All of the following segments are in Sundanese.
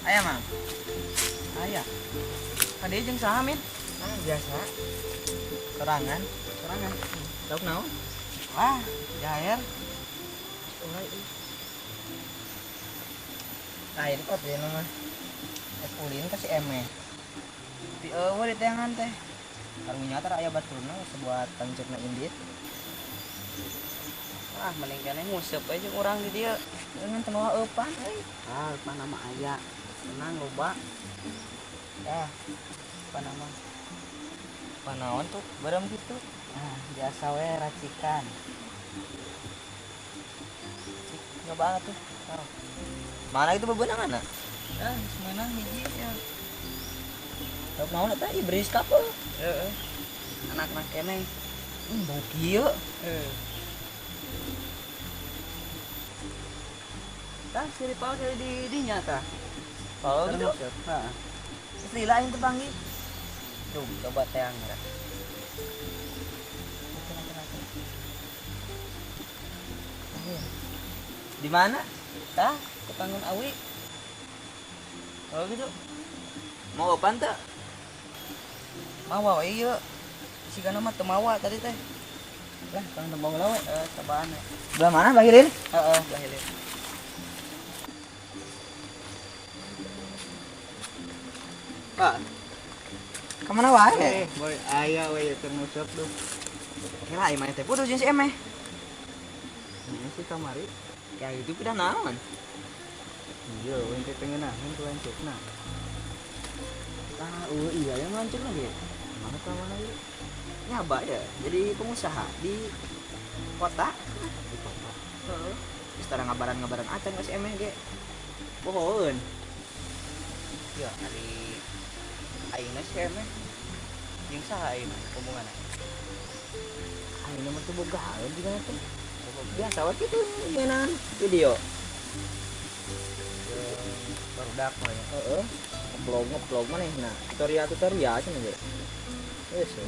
Aya, Mang. Aya. Kade jeung saha, Min? Ah, biasa. Sorangan. Sorangan. Lauk naon? Wah, jair. Lain kok dia mah. Es ulin ka si Eme. Di eueuh di teangan teh. Karunya teh aya baturna sebuah tanceukna indit. Wah, mending keneh nguseup we jeung urang di dieu. Ngan teu mawa eupan euy. Ah, eupan mah aya. Tenang loba. Ah, eupan mah. Panaon tuh berem gitu. Ah, biasa we racikan. Cik, nyoba tuh. Oh. Mana itu bebenangan ah? Ah, geus meunang hiji ya. Lauk naon eta ieu beris kapal. Heeh. Anak-anak keneh. Bau kieu. Heeh. Tah, si Ripal kayak di dinya tah. Oh gitu. Heeh. Geus lila aing teu panggih. Tuh, coba teang ya. Di mana? Tah, kepangun awi. Oh gitu. Mau apaan teh? Mawa we ieu. Sigana mah teu mawa tadi teh. Lah, kang teu mawa we. Cobaan we. Belah mana Bah Hilin? Heeh, Bah Hilin. Pak. Kemana wae? Boy, aya we teu nguseup duh. Kira aing mah teh putus jeung si Emeh. Ini sih kamari. Ya itu pindah naon? Iya, we teh ngeunaheun ku lanceukna. Tah, iya yang lanceukna ge. Mana ka mana ieu? Nyaba ya, jadi pengusaha di kota. Di kota. Heeh. Geus tara ngabaran-ngabaran acan ka si Emeh ge. Bohoeun. Ya, ari aingna si Emeh jeung saha ayeuna hubunganna? Ayeuna mah teu boga haeun juga teh. Biasa we kitu mainan video. Barudak mah ya. Heeh. Ngeblog manehna. Tutorial-tutorial cenah ge. Geus we.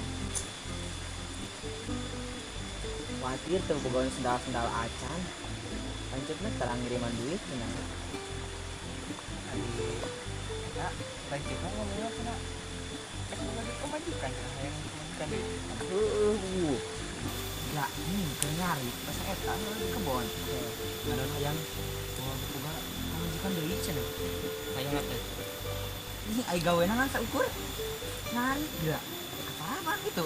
Khawatir teu boga sendal-sendal acan. Lanceukna tara ngiriman duit cenah. Ari eta lanceukna ngomongna cenah. Rek boga duit pamajikan cenah hayang pamajikan deui. Heueuh. Ya, ini keur nyari pas eta di kebon. Ngadon hayang boga pamajikan deui cenah. Hayang teh. Ini ai gawena ngan saukur nyari geura. Apa gitu.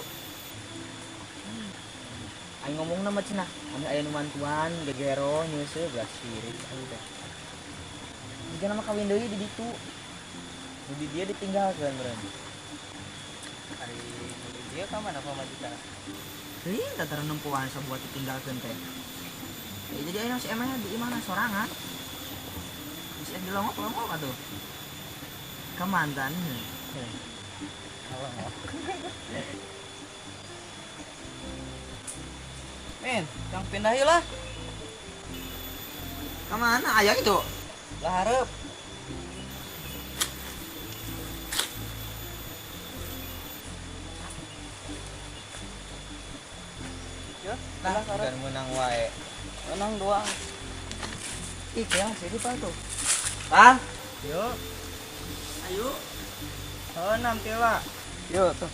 Aing ngomongna mah cenah, anu aya nu mantuan gegero nyeuseuh belas sirik aing teh. Jigana mah kawin deui di ditu. Nu di dieu ditinggalkeun meureun. Ari nu di dieu ka mana pamajikan? Teuing teh tara nempoan sabuat ditinggalkeun teh. Ya, jadi ayeuna si Emeh di imahna sorangan. Bisa dilongok-longok atuh. Ka mantan heuh. Min, yang pindah yuk lah. Ka mana aya gitu? Lah hareup. Yo, Lah, lah hareup. dan menang wae. Menang dua. Ih, kayaknya sih Pak tuh. Pak, Yo, ayo. oh enam tila. Yo tuh.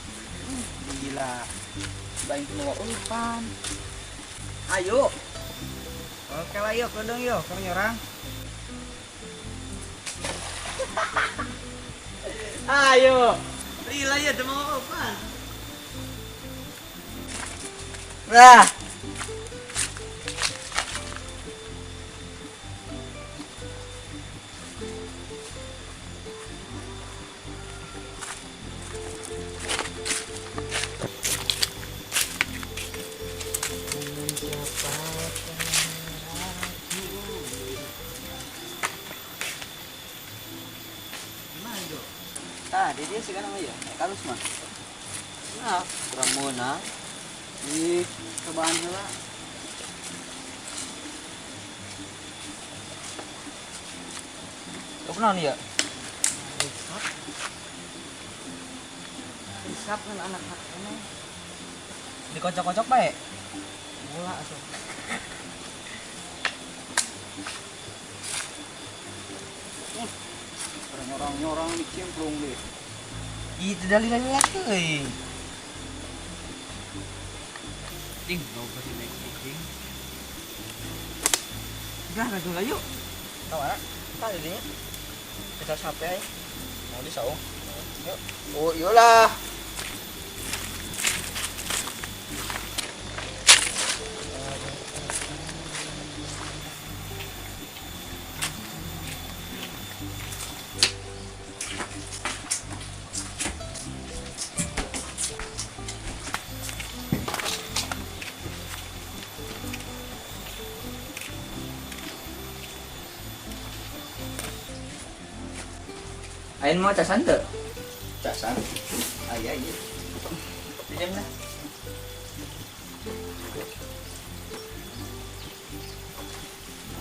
Gila. Baing teu mawa eupan. Ayo. Oke lah yuk, kedeng yuk, keur nyorang. Ayo. Lila ya teu mawa eupan. Nah. Gimana, Jo? Tah, di dia sih kan ya. Kalus mah. Nah, kurang meunang. Ih, cobaan heula. Kau naon ya? Hisap. Hisap kan anak-anak ini. Dikocok-kocok bae. Bola asup. Orang dicemplung deh. Itu dalilnya euy. Ding, loba sih naik ding. Dah langsung lah yuk. Tahu mana? Tah jadinya. Kita sampai aja. Mau di saung. Yuk. Oh, iyalah. Ain mau casan tuh? Casan. Aya ieu. Pinjam lah.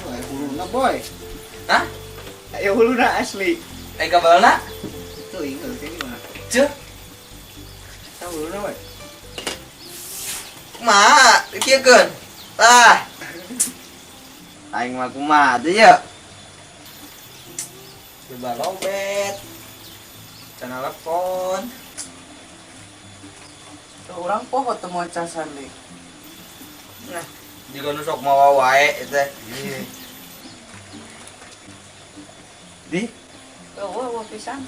Oh, aya huluna boy. Hah? Aya huluna asli. Aya kabelna? Teuing heuh teh gimana? Ceuh. Tahu huluna we. Kumaha? Kieukeun. Tah. Aing mah kumaha teh ya? Coba lobet. Channel telepon. Tuh orang poho temuan casan deh. Nah, jika nu sok mawa wae teh. Iya. Di, Oh, wah pisan.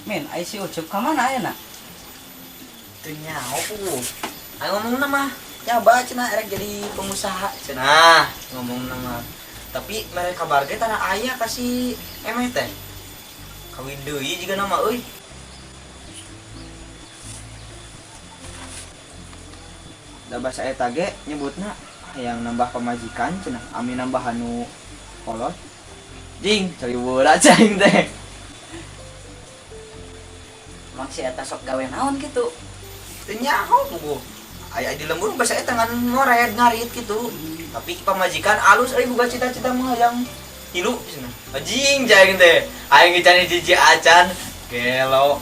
Min, ai si Ucup ka mana ayeuna? Teu nyaho ku. Aing ngomongna mah nyoba cenah erek jadi pengusaha cenah ngomongna mah. Tapi mere kabar ge tanah aya ka si Emeh teh. Kawin deui jiga nama euy. Da basa eta ge nyebutna hayang nambah pamajikan cenah, ami nambah anu kolot. Jing, cari bola cing teh. Emang si eta sok gawe naon gitu? Teu nyaho puguh. Aya di lembur basa eta ngan ngored ngarit gitu. Tapi pamajikan alus euy boga cita-cita mah hayang tilu cenah. Anjing cing teh. Aing ge can hiji acan gelo.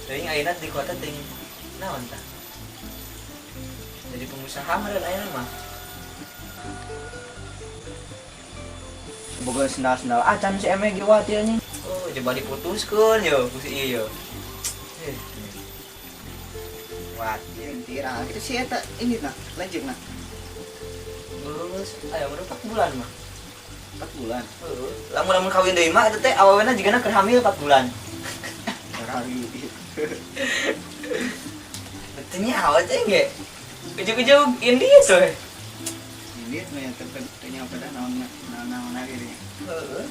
Teuing ayeuna di kota teuing naon tah? Jadi pengusaha meureun ayeuna mah. Boga sendal-sendal acan si Eme ge wati anjing. Oh, coba diputuskeun yo ku si ieu yo. Wati. Tira gitu si eta ini nah, lanjut nah. Lulus aya udah 4 bulan mah. 4 bulan. Heeh. Lamun-lamun kawin deui mah eta teh awewena jigana keur hamil 4 bulan. Kali. Teu nyaho teh ge. Ujug-ujug ini tuh. Ini mah ya teu nyaho pada naon naon akhirnya. Heeh.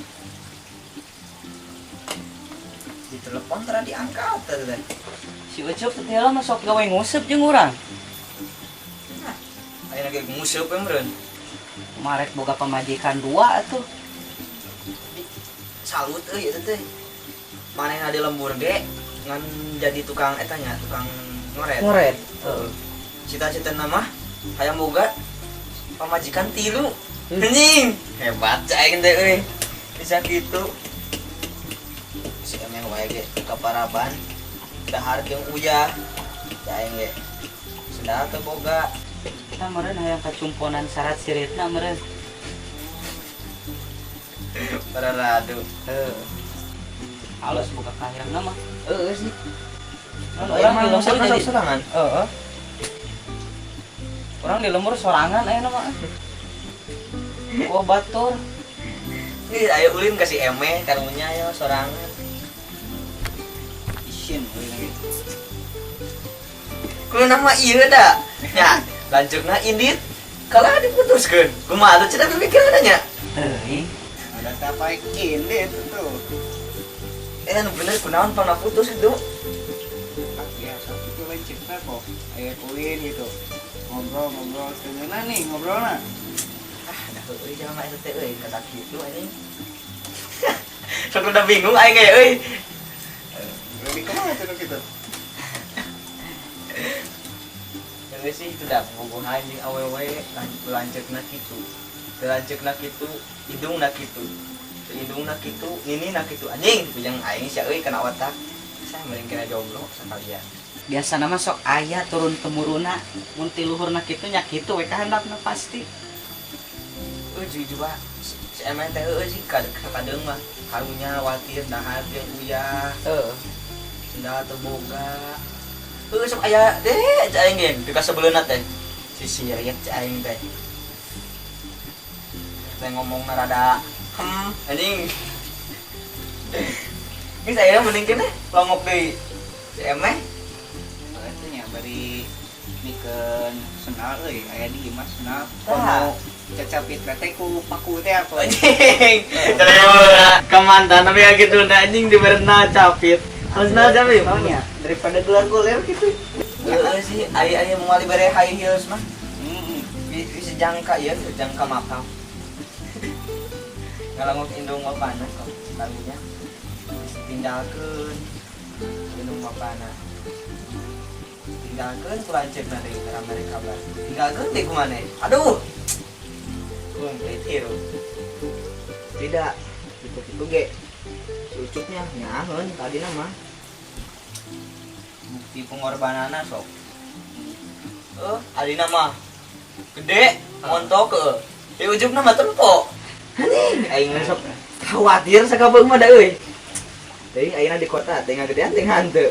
Di telepon tara diangkat teh. Si Ucup teh lah masuk gawe nguseup jeung urang. Nah, ayeuna ge nguseup we meureun. Marek boga pamajikan dua atuh. Salut euy eta teh. Manehna di lembur ge ngan jadi tukang eta nya, tukang ngoret. Ngoret. Heeh. Cita-cita mah hayang boga pamajikan 3. Anjing, hebat cai teh euy. Bisa kitu. Si emeh wae ge ka paraban dahar jeung uyah. Cai ge. Sendal teu boga. Kita meureun hayang kacumponan syarat siritna meureun. Pararadu. Heuh. Halus buka kahayangna mah. Heeh sih. Kan urang di lembur jadi sorangan. Heeh. Urang di lembur sorangan ayeuna mah. Wah batur. Ih, ayo ulin kasih emeh karunya ayo sorangan. Isin ulin lagi. Kudu nama ieu da. Nya, lanjutna indit kalah diputuskeun. Kumaha atuh cenah pemikiranna nya? Teuing. Ada tapai indit tuh. Nu bener kunaon pangna putus itu? Ah, biasa itu lain cerita kok. Aya ulin gitu. Ngobrol-ngobrol seungeuna nih ngobrolna. Ah, dah euy jangan eta teh euy kata kitu anjing. Sok udah bingung aing ge euy. Lebih kemana tuh gitu? Geus sih itu dah bogohan jeung awewe lanceukna kitu. Teu lanceukna kitu, hidungna kitu. Teu hidungna kitu, ninina kitu anjing. Pujang aing sia euy kana otak. Saya mending kena jomblo sakalian. Biasana mah sok aya turun temuruna mun ti luhurna kitu nya kitu we kahandapna pasti. Euy juga Si emeh teh heueuh sih kadeung mah. Karunya watir dahar jeung uyah. Heeh. Sendal teu boga. Heueuh sok aya deh cai aing ge teu kasebeleuna teh. Si sirit cai aing teh. Teh ngomongna rada anjing. Geus ayeuna mending keneh longok deui. Si emeh Berarti nya bari mikeun sendal euy, aya di imah sendal. Tah. Kono cacapit teh ku paku teh apa? Anjing. Ke mantan tapi ya gitu nah anjing diberenna capit. Harus nah capit. Soalnya daripada gelar-goler gitu. Heeh sih, aya aya moal dibere high heels mah. Heeh. Bisa jangka ya, jangka makam. Ngalangok indung bapana kok lagunya. Tinggalkeun indung bapana. Tinggalkeun ku lanceukna deui tara mere kabar. Tinggalkeun deui ku maneh. Aduh. Komplit hero. Tidak, gitu-gitu ge. Si Ucupnya nyaheun tadi nama. Bukti pengorbananna sok. Adina mah gede, montok ke. Di ujungna mah tempo. Anjing, aing mah sok khawatir sakabeung mah da euy. Teuing ayeuna di kota teh ngagedean teh hanteu.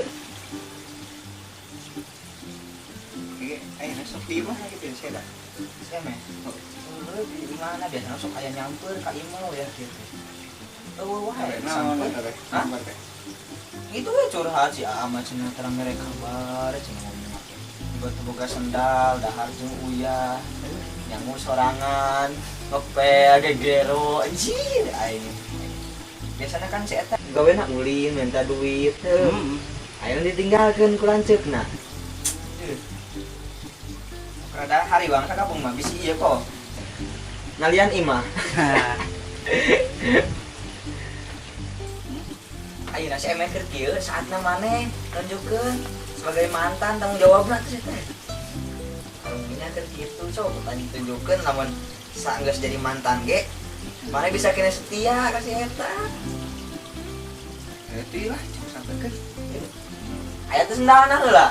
Oke, ayeuna sok di imah gitu ya, dah. Saya meh. Heuh, di mana biasana sok aya nyamper ka imah ya gitu. Eueuh wae Naon samper. eta teh? Hah? Gambar teh. Itu we curhat si Aa mah cenah tara mere kabar cenah ngomong. Tiba boga sendal, dahar jeung uyah. Nyangu sorangan, ngepel gegero, anjir aing. Biasana kan si eta gawena ulin minta duit. Heuh. Heeh. Ayeuna ditinggalkeun ku lanceukna. Rada hari bang sakapung mah bisi ieu kok. Ngalian imah. Ayeuna si emeh keur kieu saatna maneh nunjukkeun sebagai mantan tanggung jawabna teh teh. Karunya keur kitu sok tunjukkeun lamun saenggeus jadi mantan ge maneh bisa kena setia ka si eta. Berarti lah cek sampekeun. Aya teh sendalna heula.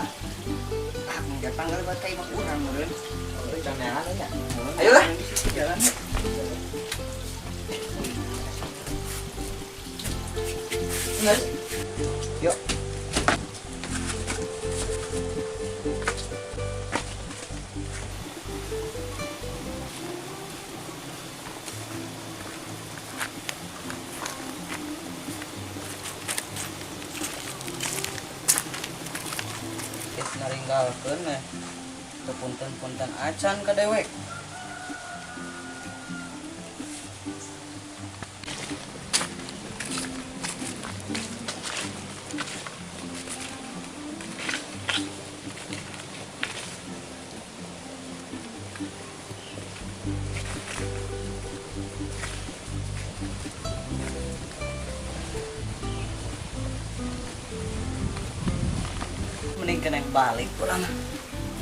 Ah, mun tanggal buat ka imah urang meureun. Oh, jangan nya. Ayolah. Jalan. Geus. Yuk. Geus naringgalkeun meh. Teu punten-punten acan ka dewek. Mending kena balik kurang.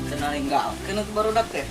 Teu naringgalkeun atuh barudak teh.